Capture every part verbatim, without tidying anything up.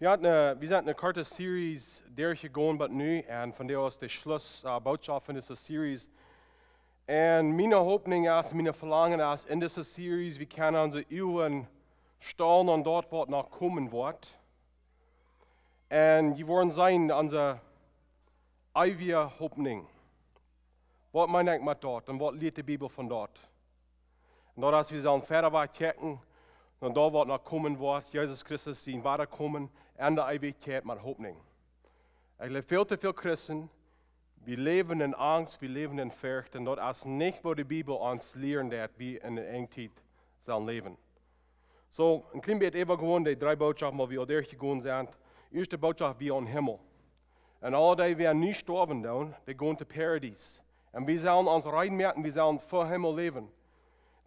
Wie haben eine, wir sind eine korte Series durchgegangen, aber nu, und von der aus die Schluss, äh, Botschaft von dieser Series. Und meine Hoffnung ist, meine Verlangen ist, in dieser Series, wir können unsere Augen stellen auf das, was noch kommen wird. Und wir wollen sehen, unsere ewige Hoffnung. Was meint eigentlich mit das? Und was lehrt die Bibel von das? Un daut es, wie sellen wieda wajch kjikjen, dan daut waut noch komen woat, Jesus Christus sien Wadakomen, en de Eewichkjeit met Hopninj. Ekj jleew, väl to väl Christen, wie läwen en Angst, wie läwen en Forcht, un daut es nich waut de Bibel ons lieren deit, wie en de Enjtiet sellen läwen. Soo, een kjlien bät äwa gewonen, de dree Botschaften waut wie aul derchjegonen sent. Ieeschte Botschaft, wie aum Himmel. Un aul dee, waut nu stoawen doonen, dee gonen to Paradies. Un wie sellen ons rein moaken, wie sellen fa Himmel läwen.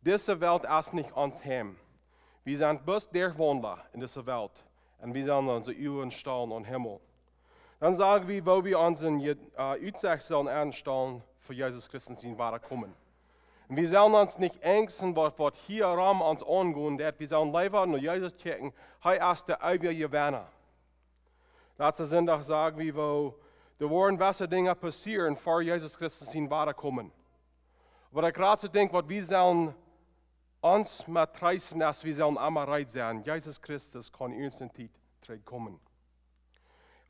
Dise Welt es nich ons Heim. Wie sent bloos Derchwaundla en dise Welt. Un wie sellen onse Uagen stalen aum Himmel. Dan sag wie, woo wie ons en je-, äh, Utsecht sellen aunstalen fa Jesus Christus sien Wadakomen. Un wie sellen ons nich enjsten, waut, waut hia rom ons aungonen deit, wie sellen leewa no Jesus kjikjen, hee es de eewje Jewenna. Latsten Sindach sag wie, woo, doa woaren jewesse Dinja passieren, ver Jesus Christus sien Wadakomen. Oba daut jratste Dinkj, waut wie sellen ons met treesten, es, wie sellen emma reed sennen. Jesus Christus kaun irjent eene Tiet trigjkomen.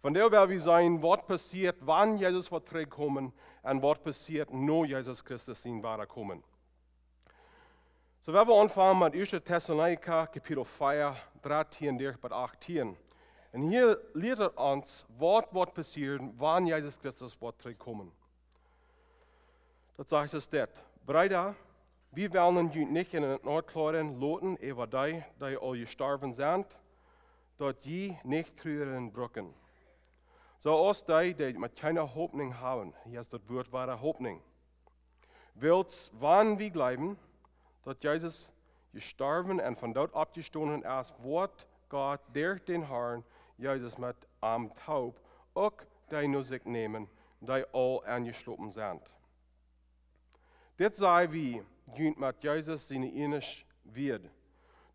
Vondoag well wie seenen, waut passieet, wan Jesus woat trigjkomen, un waut passieet, no Jesus Christus sien Wadakomen. Soo, wie wellen aunfangen met Ieeschte Tessalonicha, Kapitel vea, dartieen bat achtieen. Un hia lieet et ons, waut woat passieren, wan Jesus Christus woat trigjkomen. Daut sajcht et dit: Breeda, wie wellen junt nich en daut Onklore loten äwa dee, dee aul jestorwen sent, daut jie nich truren brucken. Soo aus dee, dee met kjeene Hopninj haben. Hia es daut Wuat wada Hopninj. Wiels, wan wie jleewen, daut Jesus jestorwen un von doot oppjestonen es, woat Gott derch dän Harn Jesus met am toop uk dee no sikj nämen, dee aul enjeschlopen sent. Dit saj wie junt met Jesus siene ieeschte Wieed,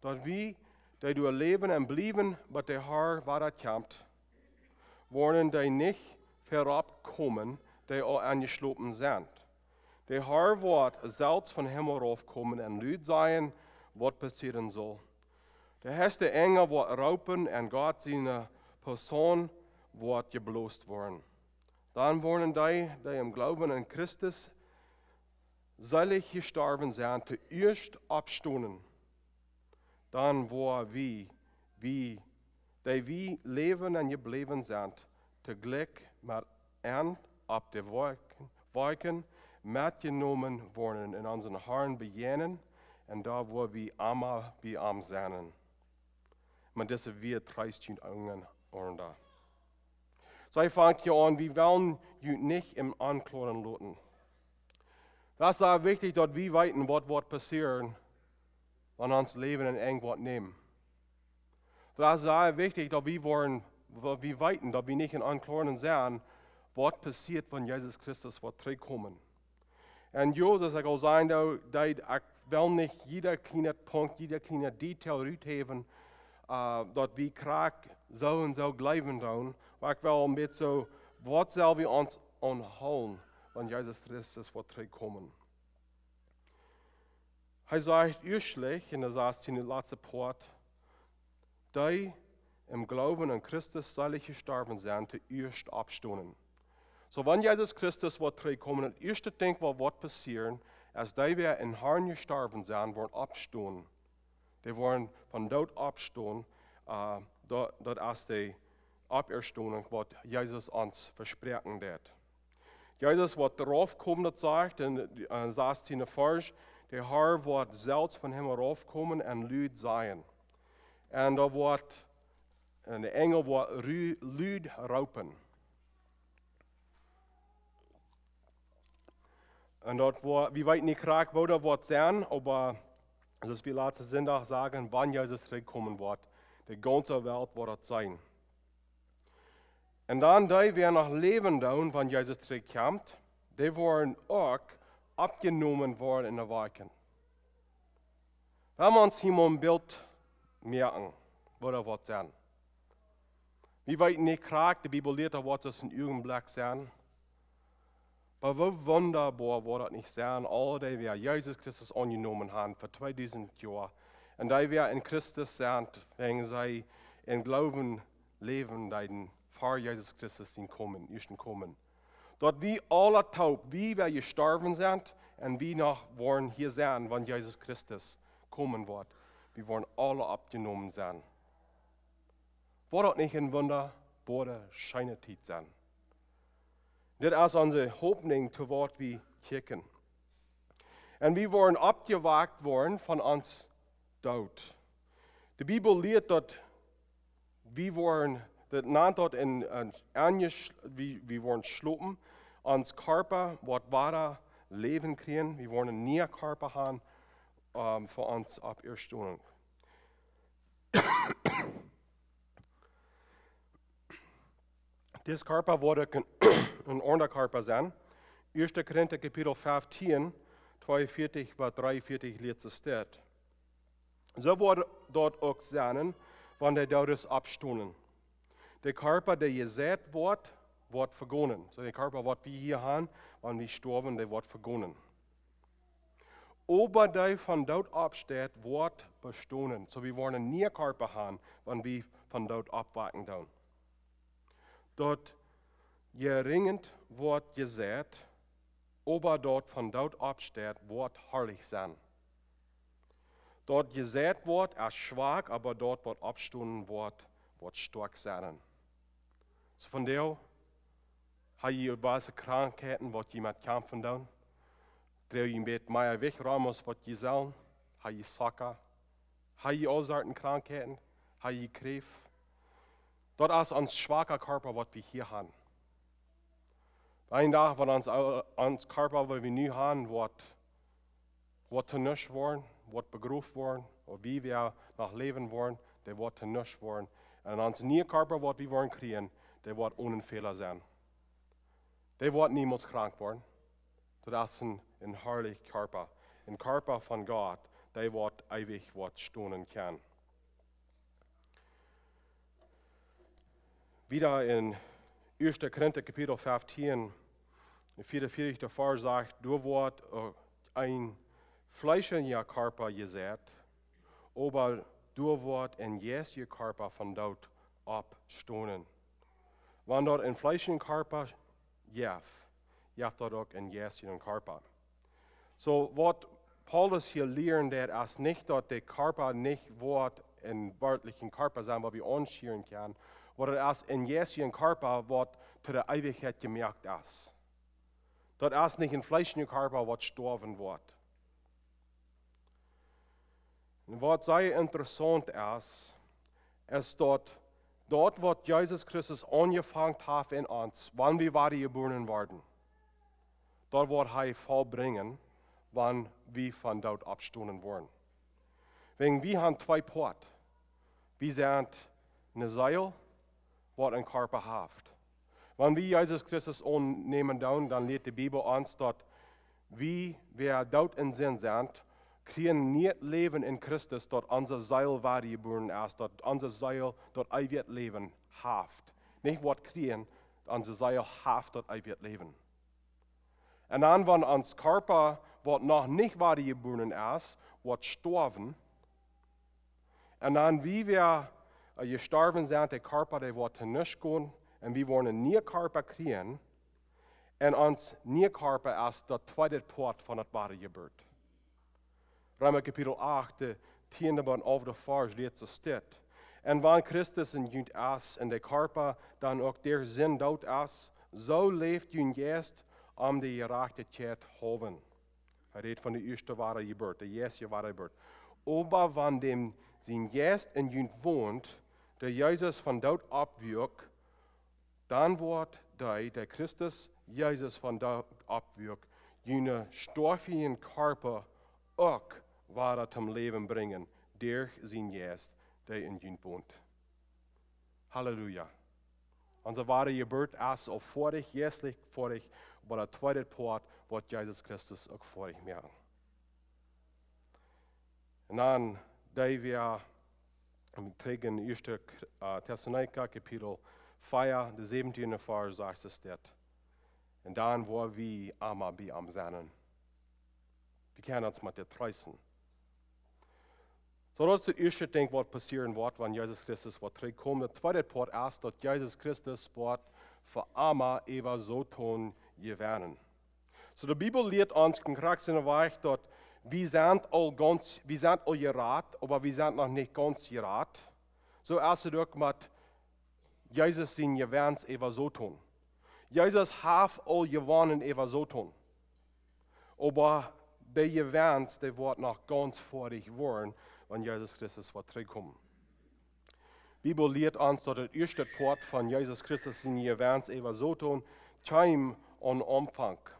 daut wie, dee doa läwen un bliewen, bat de Har wada kjemt, woaren dee nich verop komen, dee aul enjeschlopen sent. De Har woat selfst von Himmel raufkomen un lud sajen, waut passieren saul. De ieeschte Enjel woat roopen un Gott siene Posaun woat jeblost woaren. Dan woaren dee, dee em Gloowen aun Christus seelich jestorwen sent, toieescht oppstonen. Dan woa wie, wie, dee wie läwen un jebläwen sent, toojlikj met an opp de Wolkjen, Wolkjen metjenomen woaren un onsen Harn bejäajnen, un doa woa wie emma bie am sennen. Met dise Wieed treest junt unjarenaunda. Soo, hee fangt hia aun, wie wellen junt nich em Onklore loten. Daut es sea wichtich, daut wie weeten, waut woat passieren, wan ons Läwen een Enj woat nämen. Daut es sea wichtich, daut wie woaren, daut wie weeten, daut wie nich em Onklore sent, waut passieet, wan Jesus Christus woat trigjkomen. Un jo, soo aus ekj aul säd, daut, daut, ekj well nich jieda kjliena Punkt, jieda kjliena Detail ruthäwen, äh, daut wie krakjt soo un soo jleewen doonen, oba ekj well een bät soo, waut sell wie ons aunhoolen, wan Jesus Christus woat trigjkomen. Hee sajcht ieeschtlich en de sastieen, latste Poat, dee em Gloowen aun Christus seelich jestorwen sent, toieescht oppstonen. Soo, wan Jesus Christus woat trigjkomen, daut ieeschte Dinkj, waut woat passieren, es dee, waut em Harn jestorwen sent, woaren oppstonen. Dee woaren von doot oppstonen, äh, daut, daut es de Oppstonunk, waut Jesus ons vespräakjen deed. Jesus woat raufkomen, daut sajcht en, en sastieen Varsch, de Har woat selfst von Himmel raufkomen un lud sajen. Un doa woat, un de Enjel woat ru-, lud roopen. Un daut woat, wie weeten nich krakjt, woo daut woat sennen, oba, soo aus wie latsten Sindach sagen, wan Jesus trigjkomen woat, de gaunze Welt woat daut seenen. Un dan dee, waut noch läwen doonen, wan Jesus trigjkjemt, dee woaren uk oppjenomen woaren en de Wolkjen. Lot ons hia mol een Bilt moaken, woo daut woat sennen. Wie weeten nich krakjt, de Bibel lieet, daut woat daut een Uagenblekj sennen. Oba woo wundaboa woat daut nich sennen, aul dee, wäa Jesus Christus aunjenomen haben fa tweedusent Joa. Un dee, wäa en Christus sent, wäajen see em Gloowen läwen deeden ver Jesus Christus sien Komen, ieeschten Komen. Daut wie aule toop, wie, wäa jestorwen sent, un wie noch woaren hia sennen, wan Jesus Christus komen woat, wie woaren aule oppjenomen sennen. Woat daut nich eene wundaboare, scheene Tiet sennen? Dit es onse Hopninj, to waut wie kjikjen. Un wie woaren oppjewakjt woaren von ons Doot. De Bibel lieet, daut wie woaren, daut nant daut en, en, enjesch-, wie, wie woaren schlopen. Ons Kjarpa woat wada Läwen kjrieen. Wie woaren een nieen Kjarpa haben, ähm, fa ons Oppstonunk. Dis Kjarpa woat een, een aundra Kjarpa sennen. Ieeschte Korinta Kapitel fieftieen, tweeunvieetich bat dreeunvieetich, latste Städ. Soo woat daut uk sennen, wan de Doodes oppstonen. De Kjarpa, dee jeseit woat, woat vegonen. Soo de Kjarpa, waut wie hia haben, wan wie stoawen, dee woat vegonen. Oba dee vom Doot oppsteit, woat bestonen. Soo wie woaren een nieen Kjarpa haben, wan wie vom Doot oppwaken doonen. Daut jerinje woat jeseit, oba daut vom Doot oppsteit, woat harlich sennen. Daut jeseit woat, es schwak, oba daut, waut oppstonen woat, woat stoakj sennen. Soo vondoag, ha jie jewesse Krankheiten, waut jie met kjamfen doonen? Droag jie een bät mea Jewicht rom aus waut jie sellen? Ha jie Zucka? Ha jie aule Sorten Krankheiten? Ha jie Kjräft? Daut es ons schwaka Kjarpa, waut wie hia haben. Een Dach, wan ons, ons Kjarpa, waut wie nu haben, woat, woat to nuscht woaren, woat begroft woaren, ooda wie, wäa noch läwen woaren, dee woat to nuscht woaren. Un ons nieen Kjarpa, waut wie woaren kjrieen, dee woat onen Fäla sennen. Dee woat niemols krank woaren. Daut es een, een harlich Kjarpa. Een Kjarpa von Gott, dee woat eewich woat stonen kjennen. Wieda en ieeschte Korinta Kapitel fieftieen, veeaunvieetich, doa sajcht, doa woat, äh, een fleeschlicha Kjarpa jeseit, oba doa woat een jeistlicha Kjarpa vom Doot oppstonen. Wan daut een fleeschlichen Kjarpa jeft, jeft daut uk een jeistlichen Kjarpa. Soo, waut Paulus hia lieren deit, es nich daut de Kjarpa nich woat een werkjlichen Kjarpa sennen, waut wie aunschieren kjennen, oba daut es een jeistlichen Kjarpa, waut to de Eewichkjeit jemoakt es. Daut es nich een fleeschlichen Kjarpa, waut stoawen woat. Un waut sea interessaunt es, es daut, daut waut Jesus Christus aunjefongen haft en ons, wan wie wada jebuaren woaren, daut woat hee vollbrinjen, wan wie vom Doot oppstonen woaren. Wäajen wie haben twee Poat. Wie sent eene Seel, waut een Kjarpa haft. Wan wie Jesus Christus aunnämen doonen, dan lieet de Bibel ons, daut wie, wäa doot en Sind sent, kjrieen een nieet Läwen en Christus, daut onse Seel wada jebuaren es, daut onse Seel daut eewje Läwen haft. Nich woat kjrieen, onse Seel haft daut eewje Läwen. Un dan, wan ons Kjarpa, waut noch nich wada jebuaren es, woat stoawen, un dan wie, wäa, äh, jestorwen sent, de Kjarpa, dee woat to nuscht gonen, un wie woaren een nieen Kjarpa kjrieen, un ons niea Kjarpa es daut tweede Poat von daut Wadajeburt. Reema Kapitel acht, de tieende bat alfte Varsch, latste Städ. Un wan Christus en junt es, un de Kjarpa dan uk derch Sind doot es, soo läft jun Jeist om de Jerajchtichkjeit haulwen. Hee rät von de ieeschte Wadajeburt, de jeistliche Wadajeburt. Oba wan däm sien Jeist en junt wont, dee Jesus vom Doot oppwakjt, dan woat dee, dee Christus Jesus vom Doot oppwakjt, june stoawen Kjarpa uk wada toom Läwen brinjen, derch sien Jeist, dee en junt wont. Halleluja. Onse Wadajeburt es aul foadich, jeistlich foadich, oba daut tweede Poat woat Jesus Christus uk foadich moaken. Un dan, dee wäa Trigj en ieeschte K-, äh, Tessalonicha, Kapitel vea, de säwentieende Varsch, sajcht et dit. Un dan woa wie emma bie am sennen. Wie kjennen ons met dit treesten. Soo, daut es daut ieeschte Dinkj, waut passieren woat, wan Jesus Christus woat trigjkomen. Daut tweede Poat es, daut Jesus Christus woat fa emma äwa Soton jewennen. Soo, de Bibel lieet ons krakjt en de Wajch, daut wie sent aul gaunz, wie sent aul jerat, oba wie sent noch nich gaunz jerat. Soo es et uk met Jesus sien Jewenn äwa Soton. Jesus haft aul jewonnen äwa Soton. Oba de Jewenn, dee woat noch gaunz foadich woaren, wan Jesus Christus woat trigjkomen. Bibel lieet ons, daut daut ieeschte Poat von Jesus Christus sien Jewenn äwa Soton kjeem aum Aunfank.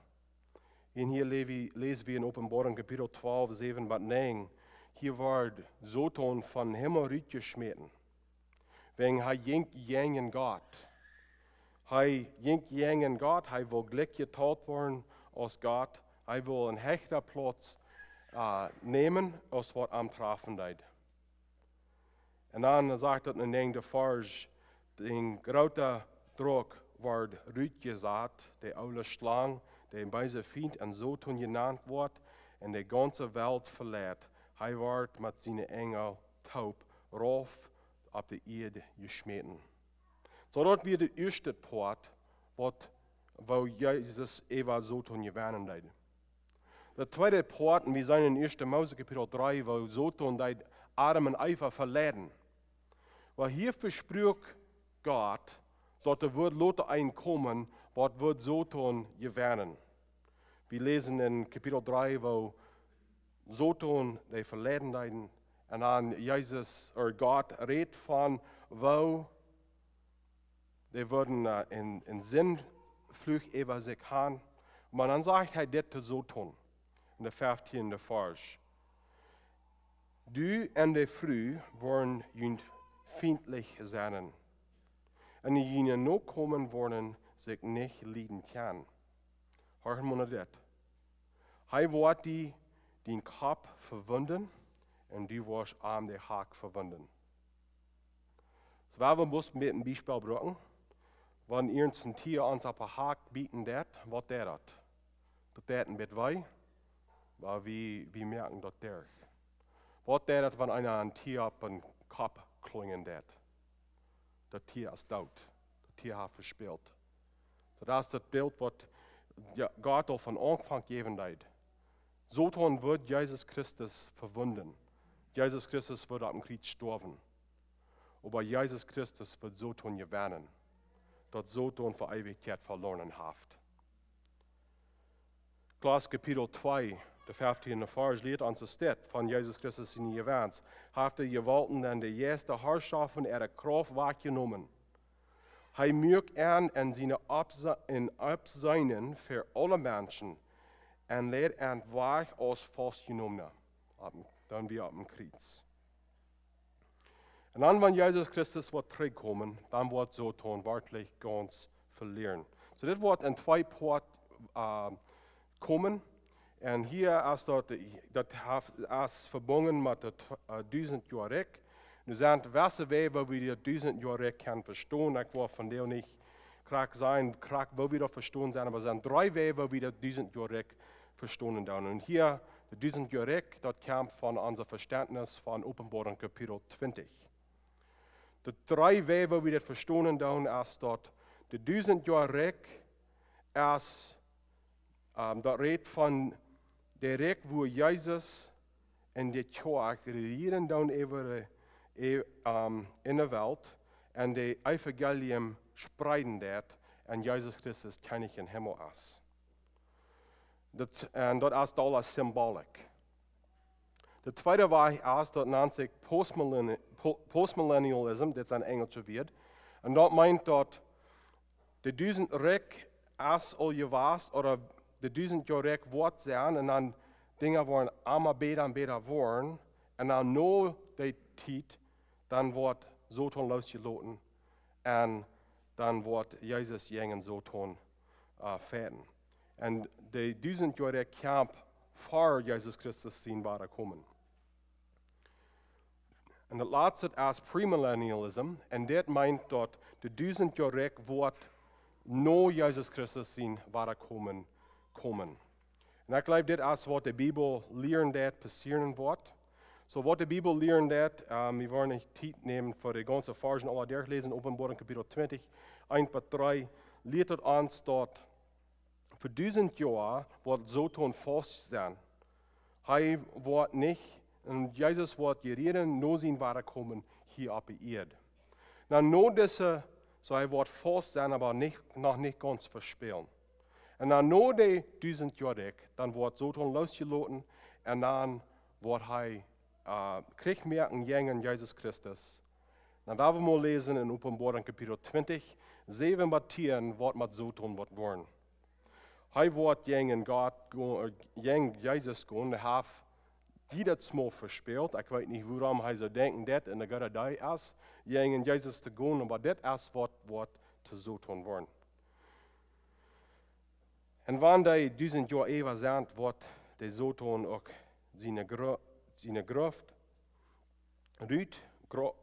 Un hia lä-, läs wie en Openboarunk Kapitel twalw, säwen bat näajen. Hia woat Soton vom Himmel rutjeschmäten. Wäajen hee jinkj jäajen Gott. Hee jinkj jäajen Gott, hee wull jlikj jetalt woaren aus Gott. Hee wull een hechta Plauz, äh, nämen, aus waut am trafen deed. Un dan sajcht daut en de näajende Varsch, de groote Drock woat rutjesat, de oole Schlang, de beese Fient un Soton jenant woat, un de gaunze Welt veleit. Hee woat met siene Enjel toop rauf opp de Ieed jeschmäten. Soo daut wia daut ieeschte Poat, waut, woo Jesus äwa Soton jewennen deed. Daut tweede Poat, un wie seenen en ieeschte Mose Kapitel dree, woo Soton deed Adam un Eva veleiden. Oba hia vesprakjt Gott, daut doa wudd lota een komen, waut wudd Soton jewennen. Wie läsen en Kapitel dree, woo Soton dee veleiden deed, un dan Jesus, ooda Gott rät von, woo dee wudden, äh, een, een Sindfluch äwa sikj haben. Oba dan sajcht hee dit to Soton, en de feftieende Varsch. Du un de Fru woaren junt fientlich sennen. Un june Nokomen woaren sikj nich lieden kjennen. Horch mol no dit. Hee woat die dän Kopp vewunden un du woascht am de Hak vewunden. Soo, wie wellen bloos een bät een Biespel brucken. Wan irjent een Tia ons opp de Hak bieten deit, waut deit daut? Daut deit een bät wee, oba wie, wie moakjen daut derch. Waut deit daut, wan eena een Tia opp dän Kopp kjlunjen deit? Daut Tia es doot. Daut Tia haft vespält. Daut es daut Bilt, waut, jo, Gott aul von Aunfank jäwen deed. Soton wudd Jesus Christus vewunden. Jesus Christus wudd opp dän Kjriez stoawen. Oba Jesus Christus wudd Soton jewennen, daut Soton fa Eewichkjeit veloaren haft. Kolossa Kapitel twee, de feftieende Varsch lieet ons daut von Jesus Christus siene Jewenn. Haft de Jewaulten un de Jeista Harschoften äare Krauft wajchjenomen. Hee muak an en siene Oppse-, en Oppseenen fa aule Menschen un leet an wajch aus Faustjenomna. Opp, dan wia opp dän Kjriez. Un dan, wan Jesus Christus woat trigjkomen, dan woat Soton werkjlich gaunz velieren. Soo, dit woat en twee Poat, äh, komen. Un hia es daut, daut haft, es vebungen met daut, äh, dusent Joa Rikj. Nu sent wesse Wäaj, woo wie daut dusent Joa Rikj kjennen vestonen. Ekj well vondoag nich krakjt sajen, krakjt woo wie daut vestonen sellen, oba et sent dree Wäaj, woo wie daut dusent Joa Rikj vestonen doonen. Un hia, daut dusent Joa Rikj, daut kjemt von ons Vestentnis von Openboarunk Kapitel twintich. De dree Wäaj, woo wie daut vestonen doonen, es daut daut dusent Joa Rikj es, ähm, daut rät von daut Rikj, wua Jesus un de Kjoakj rejieren doonen äwa de, ä-, ähm, en de Welt un daut Evangelium spreeden deit un Jesus Christus Kjennich em Himmel es. Daut, un daut es aul aus Symbolik. De tweede Wäaj es, daut nant sikj postmillenni-, po-, postmillennialism, dit es een enjelscha Wort. Un daut meent daut daut dusent Rikj es aul jewast, ooda daut dusent Joa Rikj woat sennen, un dan Dinja woaren emma bäta un bäta woaren, un dan no dee Tiet, dan woat Soton loosjeloten, un dan woat Jesus jäajen Soton, äh, fechten. Un daut dusent Joa Rikj kjemt ver Jesus Christus sien Wadakomen. Un daut latste es premillennialism. Un dit meent daut de dusent Joa Rikj woat no Jesus Christus sien Wadakomen komen. Un ekj jleew, dit es waut de Bibel lieren deit passieren woat. Soo waut de Bibel lieren deit, ähm, wie woaren nich Tiet nämen fa de gaunze Varschen aula derchläsen, Openboarunk Kapitel twintich, eent bat dree, lieet daut ons daut fa dusent Joa woat Soton faust sennen. Hee woat nich, un Jesus woat rejieren no sien Wadakomen hia opp de Ieed. Na, no dise, soo hee woat faust sennen, oba nich, noch nich gaunz vespälen. Un dan no de dusent Joa Rikj, dan woat Soton loosjeloten un dan woat hee, äh, Kjrich moaken jäajen Jesus Christus. Dan woa wie mol läsen en Openboarunk Kapitel twintich, säwen bat tieen, waut met Soton woat woaren. Hee woat jäajen Gott go-, äh, jäajen Jesus gonen, hee haft dee daut mol vespält. Ekj weet nich wuarom hee soo denkjen deit un de Gott dee es, jäajen Jesus to gonen, oba dit es waut, waut to Soton woaren. Un wan dee dusent Joa äwa sent, woat de Soton uk siene Gru-, siene Gruft rut gro-,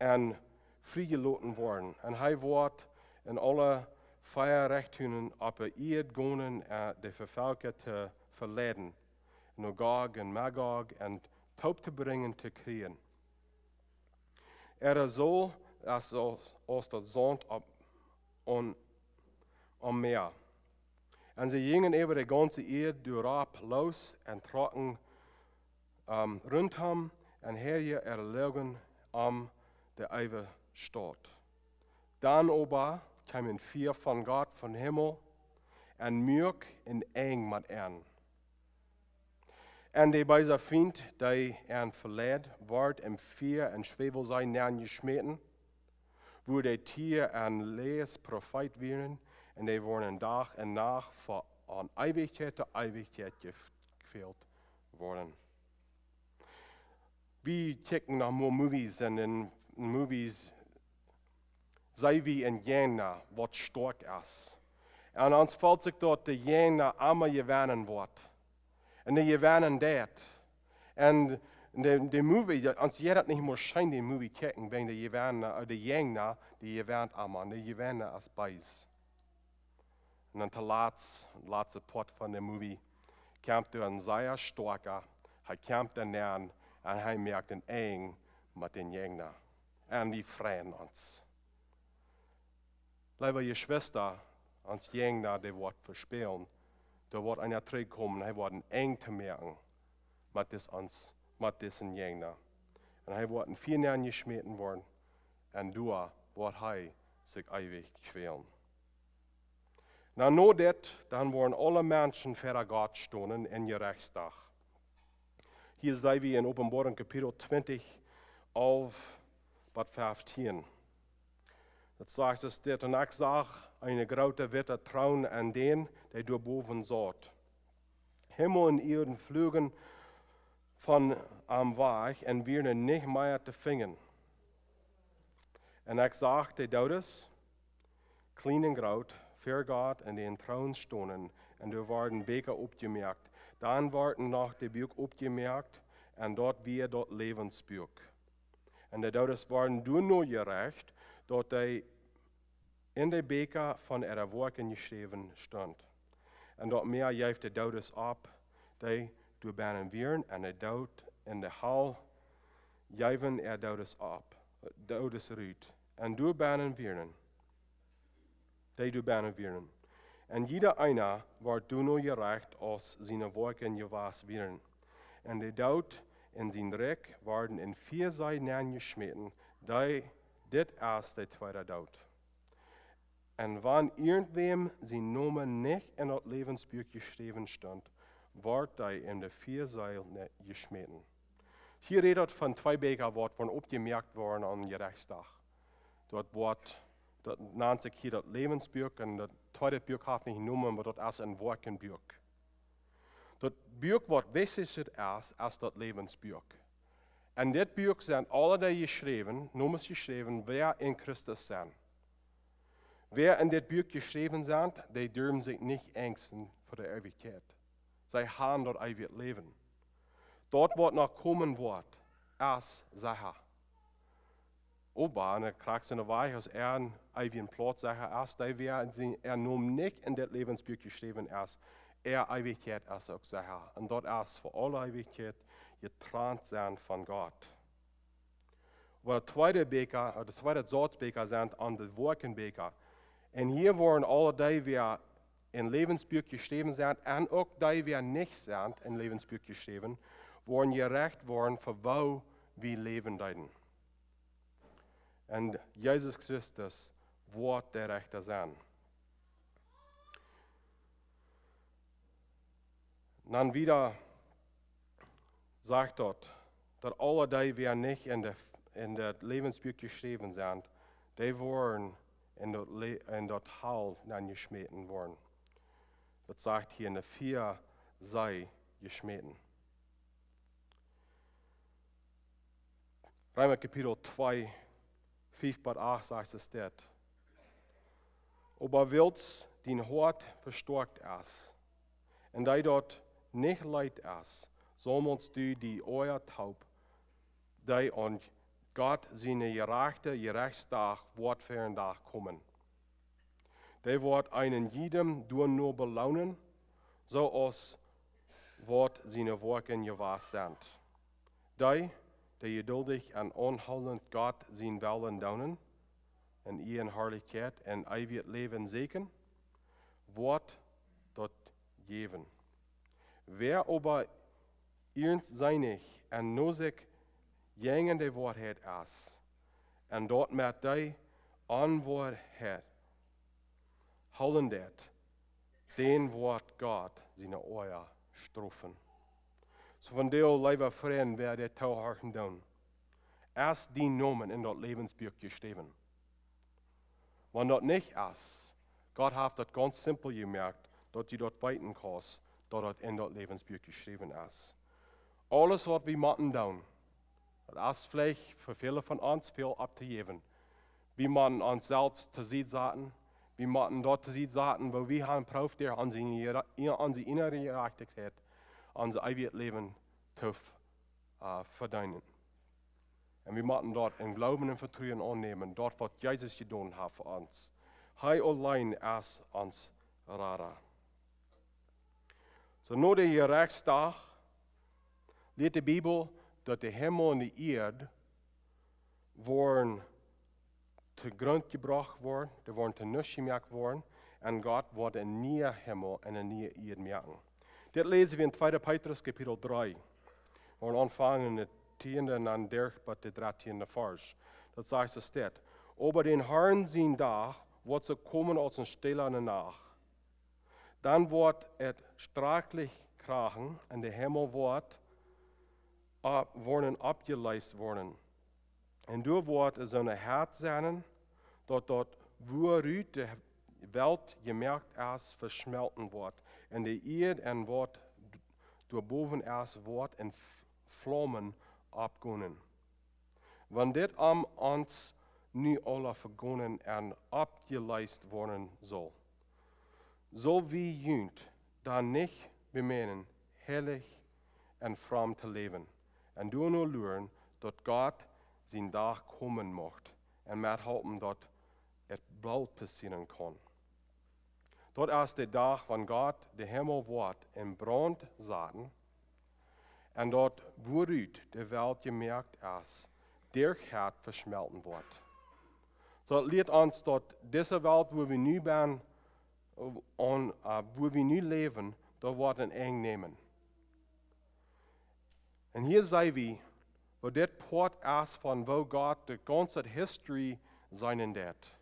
un friejeloten woaren. Un hee woat en aule vea Rechtunen opp de Ieed gonen, äh, de Volkja to veleiden, no Gog un Magog un toop to brinjen to Kjrich. Äa Sol es aus, aus daut Saunt opp, aum, aum Mäa. Un see jinjen äwa de gaunze Ieed doaropp loos un trocken, ähm, runtom un herje äare Loagen om de Eewestaut. Dan oba kjeem een Fia von Gott vom Himmel un muak een Enj met an. Un de beesa Fient, dee an veleid, wort em Fia un Schwäwelsee nenjeschmäten, wua de Tia un Lees Profeet wieren, un dee worden Dach un Nacht von Eewichkjeit to Eewichkjeit jef-, jekjwält worden. Wie kjikjen no mol Movies un en Movies see wie een Jäajna waut stoakj es. Un ons felt sikj daut de Jäajna emma jewennen woat. Un dee jewennen deit. Un de, de Movie, daut, ons jeit daut nich mea scheen, de Movie kjikjen, wäajen de Jäajna, äh, de Jäajna, dee jewennt emma, un de Jäajna es bees. Un dan to latst, latste Poat von de Movie, kjemt doa een sea stoakja, hee kjemt doa nenn un hee moakt een Enj met dän Jäajna. Un wie freien ons. Leewe Jeschwista, ons Jäajna, dee woat vespälen. Doa woat eena trigjkomen, hee woat een Enj to moaken met dis ons, met disen Jäajna. Un hee woat em Fia nenjeschmäten woaren, un doa woat hee sikj eewich kjwälen. Na, no dit, dan woaren aule Menschen ver Gott stonen em Jerechtsdach. Hia seenen wie en Openboarunk Kapitel twintich, alf bat feftieen. Daut sajcht es dit: "Un ekj sach eenen grooten witten Troon un dän, dee doa bowen saut. Himmel un Ieed fluagen von am wajch un wieren nich mea to finjen. Un ekj sach de Doodes, kjlien un groot, ver Gott en dän Troon stonen, un doa worden Bieekja opjemoakt. Dan worden noch de Buak opjemoakt, un daut wia daut Läwensbuak. Un de Doodes worden doano jerecht, daut dee en de Bieekja von äare Woakjen jeschräwen stunt. Un daut Mäa jeef de Doodes opp, dee doa bennen wieren, un de Doot un de Hal jeewen äa Doodes opp, Doodes rut. Un doa bennen wieren, dee doa bennen wieren. Un jieda eena wort doano jerecht, aus siene Woakjen jewast wieren. Un de Doot un sien Rikj worden en Fiasee nenjeschmäten, dee, dit es de tweede Doot. Un wan irjentwäm sien Nomen nich en daut Läwensbuak jeschräwen stunt, wort dee en de Fiasee ne-, jeschmäten." Hia rät daut von twee Bieekja, waut woaren opjemoakt woaren aum Jerechtsdach. Daut woat, daut nant sikj hia daut Läwensbuak, un daut tweede Buak haft nich Nomen, oba daut es een Woakjenbuak. Daut Buak, waut wichtich es, es daut Läwensbuak. En dit Buak sent aule dee jeschräwen, Nomens jeschräwen, wäa en Christus sent. Wäa en dit Buak jeschräwen sent, dee derwen sikj nich enjsten fa de Eewichkjeit. See haben daut eewje Läwen. Daut, waut noch komen woat, es secha. Oba, un krakjt soo aus äa eewja Plauz secha es, dee wäa en sien, äa Nomen nich en dit Läwensbuak jeschräwen es, äa Eewichkjeit es uk secha. Un daut es fa aule Eewichkjeit jetrant sennen von Gott. Oba de tweede Bieekja, ooda de tweede Sort Bieekja sent dan de Woakjenbieekja. Un hia woaren aule dee, wäa en Läwensbuak jeschräwen sent, un uk dee, wäa nich sent en Läwensbuak jeschräwen, woaren jerecht woaren fa woo wie läwen deeden. Un Jesus Christus woat de Rechta sennen. Dan wieda sajcht daut, daut aule dee, wäa nich en de, en daut Läwensbuak jeschräwen sent, dee woaren en daut, Lä- en daut Hal nenjeschmäten woaren. Daut sajcht hia, en de Fia See jeschmäten. Reema Kapitel twee, fief bat acht sajcht et dit: Oba wiels dien Hoat vestoakjt es, un dee daut nich leet es, saumels du die Oaja toop, dee aun Gott siene jerajchte Jerechtsdach woat ver dän Dach komen. Dee woat eenen jiedem doano beloonen, soo aus waut siene Woakjen jewast sent. Dee, dee jeduldich un aunhoolent Gott sienen Wellen doonen, un Iea un Harlichkjeit un eewjet Läwen sieekjen, woat daut jäwen. Wäa oba ernstsinnig un no sikj jäajen de Woarheit es, un daut met dee Onwoarheit hoolen deit, dän woat Gott siene Oaja strofen. Soo von doa, leewe Frind, wäa dit toohorchen doonen, es dien Nomen en daut Läwensbuak jeschräwen? Wan daut nich es, Gott haft daut gaunz simpel jemoakt, daut du daut weeten kaust, daut daut en daut Läwensbuak jeschräwen es. Aules waut wie motten doonen, daut es veleicht fa väle von ons väl opptojäwen. Wie motten ons selfst to Sied saten. Wie motten daut to Sied saten, woo wie haben prooft, derch onse, onse innere Jerajchtichkjeit, ons eewjet Läwen to, äh, vedeenen. Un wie motten daut em Gloowen un Vetruen aunnämen, daut waut Jesus jedonen haft fa ons. Hee auleen es ons Rada. Soo, no de Jerechtsdach lieet de Bibel, daut de Himmel un de Ieed woaren to Grunt jebrocht woaren, dee woaren to nuscht jemoakt woaren, un Gott woat een nieen Himmel un eene niee Ieed moaken. Dit läsen wie en tweede Petrus Kapitel dree. Wie woaren aunfangen en de tieende un dan derch bat de dartieende Varsch. Daut sajcht et dit: Oba dän Harn sien Dach woat soo komen aus eene stelle Nacht. Dan woat et schrakjlich krachen un de Himmel woat, äh, woaren oppjeleest woaren. Un doa woat soone Hett sennen, daut daut, wuarut de Welt jemoakt es, veschmelten woat. Un de Ieed un waut doabowen es, woat en F-, Flaumen oppgonen. Wan dit om ons nu aula vegonen un oppjeleest woaren saul, saul wie junt dan nich bemänen, heilich un fromm to läwen, un doano luren, daut Gott sien Dach komen mucht, un methalpen, daut et boolt passieren kaun. Daut es de Dach, wan Gott de Himmel woat en Braunt saten, un daut, wuarut de Welt jemoakt es, derch Hett veschmelten woat. Soo, daut lieet ons, daut dise Welt, wua wie nu sent, äh, un, äh, wua wie nu läwen, daut woat een Enj nämen. Un hia seenen wie, woo dit Poat es von woo Gott de gaunze History seenen deit.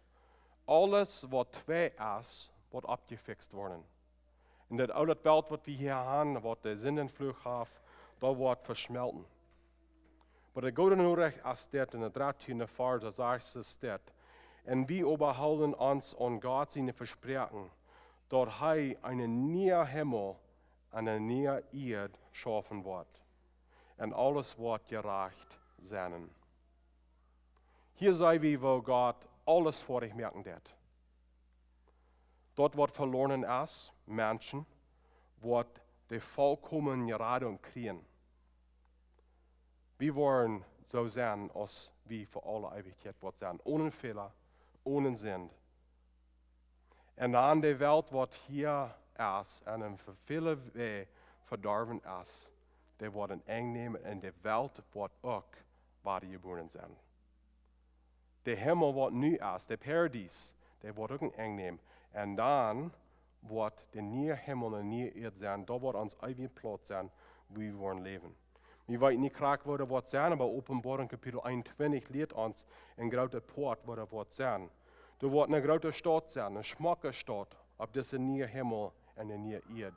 Aules waut twei es, woat oppjefixt woaren. Un daut oole Welt, waut wie hia haben, waut de Sindenfluch haft, daut woat veschmelten. Oba de goode Norecht es dit, en de dartieende Varsch, daut sajcht et dit: Un wie oba hoolen ons aun Gott siene Vespräakjunk, daut hee eenen nieen Himmel un eene niee Ieed schaufen woat, un aules woat jerajcht sennen. Hia seenen wie, woo Gott aules foadich moaken deit. Daut waut veloaren es, Menschen, woat de volkomne Radunk kjrieen. Wie woaren soo sennen aus wie fa aule Eewichkjeit woat sennen. Onen Fäla, onen Sind. Un dan de Welt waut hia es un en väle Wäaj vedorwen es, dee woat een Enj nämen un de Welt woat uk wada jebuaren sennen. De Himmel waut nu es, de Paradies, dee woat uk een Enj nämen. Un dan woat de niee Himmel un niee Ieed sennen, daut woat ons eewja Plauz sennen, wua wie woaren läwen. Wie weeten nich krakjt woo daut woat sennen, oba Openboarunk Kapitel eenuntwintich lieet ons een grootet Poat woo daut woat sennen. Doa woat eene groote Staut sennen, eene schmocke Staut opp dise niee Himmel un de niee Ieed.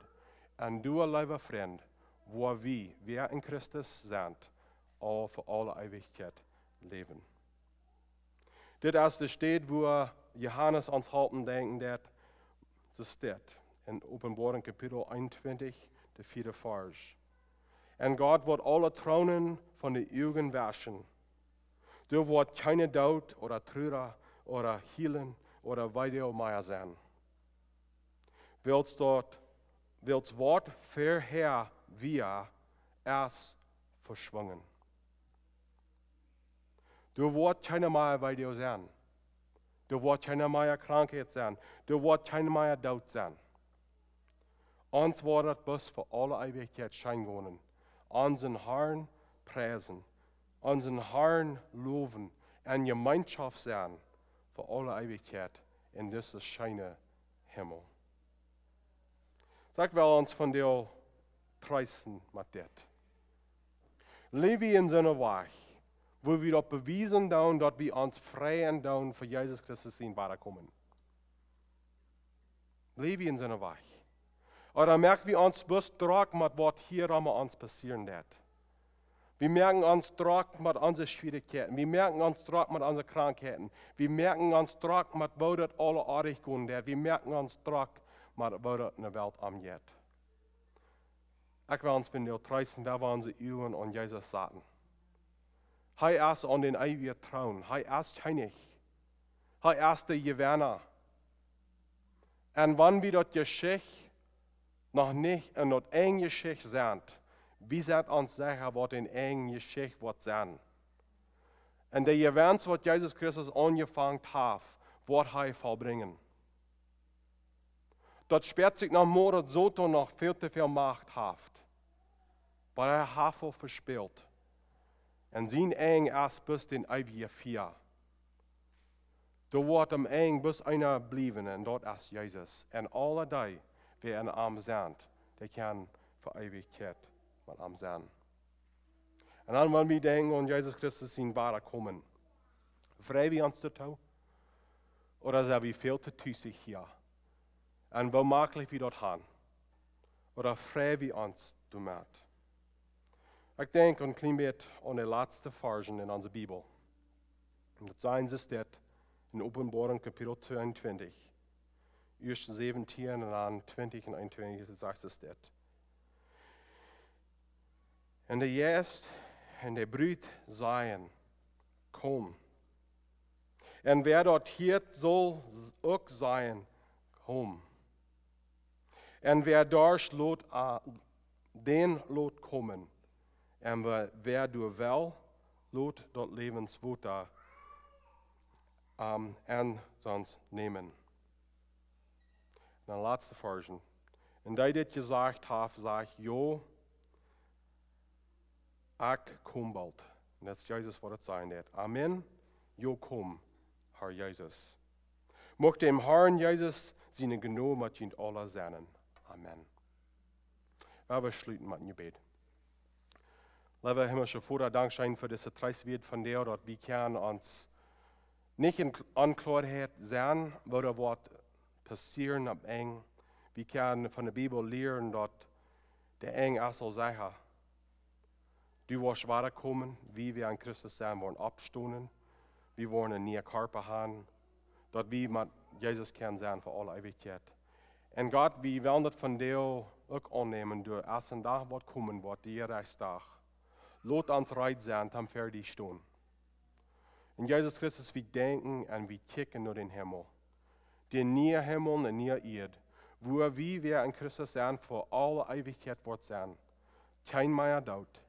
Un doa, leewe Frind, woa wie, wäa en Christus sent, aul fa aule Eewichkjeit läwen. Dit es de Städ wua Johanes ons halpen denkjen deit, soo steit en Openboarunk Kapitel eenuntwintich, de vieede Varsch. Un Gott woat aule Tronen von de Uagen wauschen. Doa woat kjeene Doot ooda Trura ooda Hielen ooda Weedoag mea sennen. Wiels daut, wiels waut verhäa wia, es veschwungen. Doa woat kjeene mea Weedoag sennen. Doa woat kjeene mea Krankheit sennen. Doa woat kjeene mea Doot sennen. Ons woat daut bloos fa aule Eewichkjeit scheen gonen. Onsen Harn priesen. Onsen Harn lowen. Un Jemeenschoft sennen fa aule Eewichkjeit en dise scheene Himmel. Soo ekj well ons vondoag treesten met dit. Läw wie en soone Wajch, wua wie daut bewiesen doonen, daut wie ons freien doonen fa Jesus Christus sien Wadakomen? Läw wie en soone Wajch? Ooda moak wie ons bloos drock met waut hia rom ons passieren deit? Wie moaken ons drock met onse Schwierichkjeiten. Wie moaken ons drock met onse Krankheiten. Wie moaken ons drock met woo daut aules oajch gonen deit. Wie moaken ons drock met woo daut en de Welt aunjeit. Ekj well ons vondoag treesten, daut wie onse Uagen aun Jesus saten. Hee es aun dän eewjen Troon. Hee es Kjennich. Hee es de Jewenna. Un wan wie daut Jeschicht noch nich en daut Enj jeschicht sent, wie sent ons secha, waut daut Enj jeschicht woat sennen. Un de Jewenst, waut Jesus Christus aunjefongen haft, woat hee vollbrinjen. Daut spieet sikj noch mau, daut Soton noch väl too väl Macht haft. Oba hee haft aul vespält. Un sien Enj es bloos dän eewjen Fia. Doa woat aum Enj bloos eena bliewen, un daut es Jesus. Un aule dee, waut en am sent, dee kjennen fa Eewichkjeit met am sennen. Un dan, wan wie denkjen aun Jesus Christus sien Wadakomen, frei wie ons doatoo? Ooda sent wie väl too tusich hia? Un woo maklich wie daut haben? Ooda frei wie ons doamet? Ekj denkj een kjlien bät aun de latste Varschen en onse Bibel. Un daut sent, es dit en Openboarunk Kapitel tweeuntwintich, Varsch säwentieen un dan twintich un eenuntwintich, daut sajcht es dit. Un de Jeist un de Brut sajen: Komm. Un wäa daut hieet, saul uk sajen: Komm. Un wäa dorscht, lot, a-, dän lot komen. Un wäa, wäa doa well, lot daut Läwenswota, am, en sonst nämen. Un dan latste Varschen. Un dee dit jesajcht haft, sajcht: Jo, ekj kom boolt. Un daut es Jesus, waut daut sajen deit. Amen. Jo, komm, Herr Jesus. Mucht däm Herrn Jesus siene Jnod met junt aula sennen. Amen. Lot ons schluten met een Jebäd. Leewa himmlischa Voda, dankscheen fa dise Treestwieed vondoag, daut wie kjennen ons nich en Kl-, Onkloaheit sennen, waut doa woat passieren aum Enj. Wie kjennen von de Bibel lieren, daut de Enj es aul secha. Du woascht wadakomen, wie, waut en Christus sent, woaren oppstonen. Wie woaren een nieen Kjarpa haben, daut wie met Jesus kjennen sennen fa aule Eewichkjeit. Un Gott, wie wellen daut vondoag uk aunnämen, doa es een Dach woat komen, woat de Jerechtsdach. Lot ons reed sennen, toom ver die stonen. Un Jesus Christus, wie denkjen un wie kjikjen no dän Himmel. Dän nieen Himmel un de niee Ieed, wua wie, waut en Christus sent, fa aule Eewichkjeit woaren sennen. Kjeen mea Doot,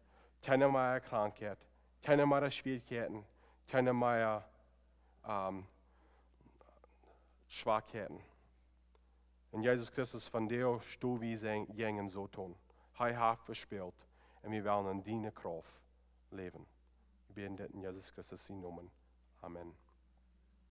kjeene mea Krankheit, Kjeene mea Schwierichkjeiten, kjeene mea Schwakheiten. Un Jesus Christus, vondoag sto wie jäajen Soton. Hee haft vespält, un wie wellen en diene Krauft läwen. Wie bäden dit en Jesus Christus sienen Nomen. Amen.